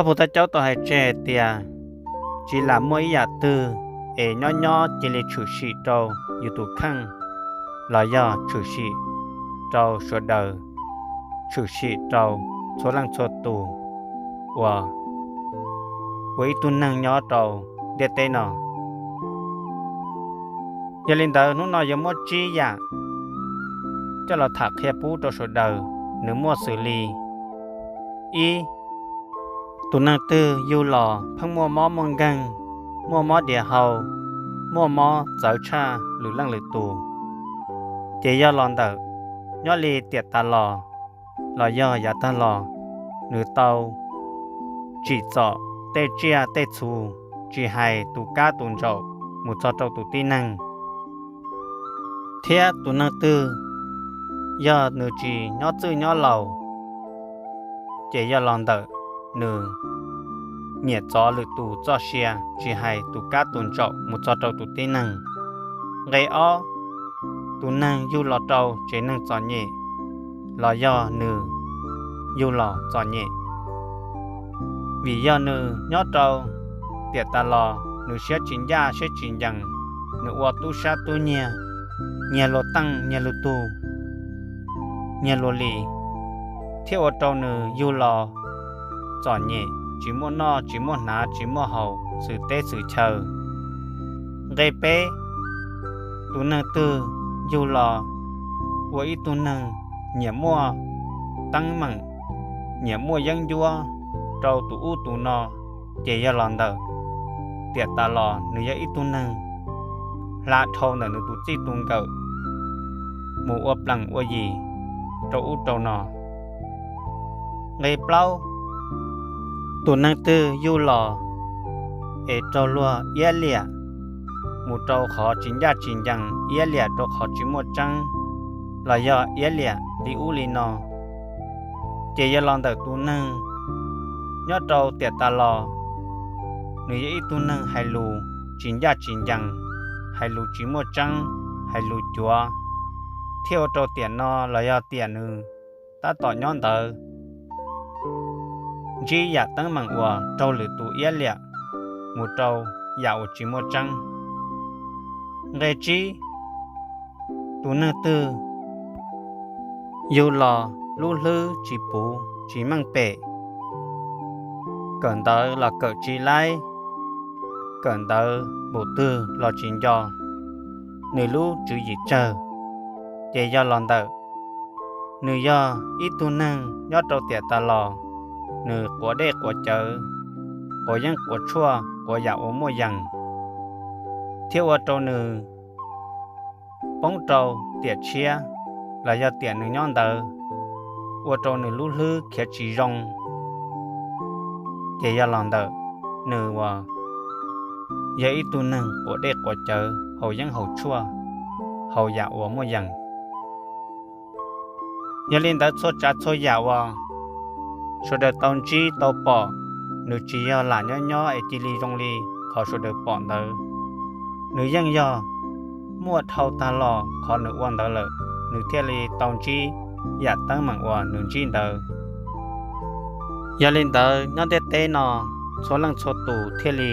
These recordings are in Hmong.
Phaj Phu Thaj Caub tau hais tseg hais tias, tsis lam muaj ib yam twg es nyob nyob cia li tshwm sim rau yus tus kheej los yog tshwm sim rau sawv daws, tshwm sim rau txhua leej txhua tus uas ua ib tug neeg nyob rau ntiaj teb no. Yog li ntawd hnub no yuav muab tsib yam coj los tham qhia pub rau sawv daws, nws muaj xws li: ib, tus neeg twg yug los pheej muaj mob muaj nkeeg, muaj mob diav hau, muaj mob txawv tshaj lwm leej lwm tus, ces yog los ntawm nyob li tiam tas los los yog yav tag los nws tau tsim txom tej tsiaj tej txhu, tsis hais tus kab tus ntsaum mus txog rau tus tib neeg. Thiab tus neeg twg yog nws tsis nyob txwj nyob laus, ces yog los ntawm nws nyiam txov lwm tus txoj sia, tsis hais tus kab tus ntsaum mus txog rau tus tib neeg. Nqe ob, tus neeg yug los rau tsev neeg txom nyem los yog nws yug los txom nyem, vim yog nws nyob rau tiam tas los nws siab tsis ncaj siab tsis ncees, nws ua tub sab tub nyiag, nyiag luag teej nyiag luag tug, nyiag luag li, thiaj ua rau nws yug los txom nyem, tsis muaj noj tsis muaj hnav tsis muaj haus xwm teb xwm chaw. Nqe peb, tus neeg twg yug los ua ib tug neeg nyiam muaj teeb meem, nyiam muaj yeeb ncuab rau tus ub tus no, ces yog los ntawm tiam tas los nws yog ib tug neeg hla dhau ntawm nws tus txij tus nkawm mus ua plees ua yim rau ub rau no. Nqe plaub, tus neeg twg yug los es raug luag iab liam mus rau qhov tsis ncaj tsis ncees, iab liam rau qhov tsis muaj tseeb los yog iab liam li ub li no, ces yog los ntawm tus neeg nyob rau tiam tas los nws yog ib tug neeg hais lus tsis ncaj tsis ncees, hais lus tsis muaj tseeb, hais lus cuav, thiaj ua rau tiam no los yog tiam nws tab tom nyob ntawd ntsib yam teeb meem uas raug lwm tus iab liam mus rau yam uas tsis muaj tseeb. Nqe tsib, tus neeg twg yug los lub hlwb tsis puv tsis meej pem, kawm ntawv los kawm tsis laib, kawm ntawv npaum twg los tsis nco nws lub tswv yim tsawg, ces yog los ntawm nws yog ib tug neeg nyob rau tiam tas los nws quav dej quav cawv, quav yeeb quav tshuaj, quav yam uas muaj yees, thiab ua rau nws poob rau tiam tshiab los yog tiam nws nyob ntawd, ua rau nws lub hlwb khiav tsis zoo, ces yog los ntawm nws uas yog ib tug neeg quav dej quav cawv, haus yeeb haus tshuaj, haus yam uas muaj yees. Yog li ntawd txhua tsav txhua yam uas sawv daws tau ntsib tau pom, nws tsis yog lam nyob nyob es cia li zoo li qhov sawv daws pom ntawd. Nws yeej yog muaj dhau tag los qhov nws ua ntawd lawm, nws thiaj li tau ntsib yam teeb meem uas nws ntsib ntawd. Yog li ntawd nyob ntiaj teb no, txhua leej txhua tus thiaj li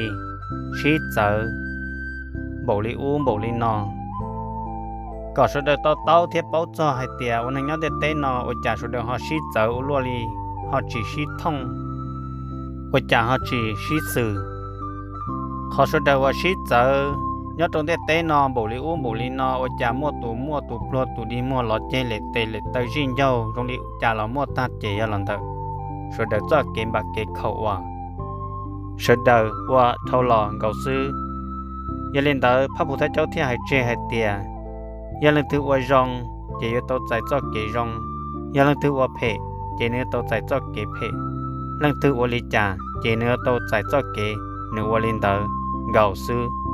sib txawv npaum li ub npaum li no, kom sawv daws to taub thiab paub txog hais tias ua neeg nyob ntiaj teb no ua cas sawv daws ho sib txawv ua luaj li, ho tsis sib thooj, ua cas ho tsis sib xws. Qhov sawv daws uas sib txawv nyob rau ntiaj teb no npaum li ub npaum li no ua cas muaj tus muaj tus pluag tus dig muag los ceg lem tes lem taw zij ncaug zoo li cas los muaj tag ces yog los ntawm sawv daws txoj kev npam kev khaum uas sawv daws ua dhau los nkaus xwb. Yog li ntawd Phaj Phu Thaj Caub thiaj hais tseg hais tias, yog leej twg ua zoo ces yuav tau txais txoj kev zoo, yog leej twg ua phem ces nws yuav tau txais txoj kev phem, leej twg ua li cas ces nws yuav tau txais txoj kev nws ua li ntawd nkaus xwb.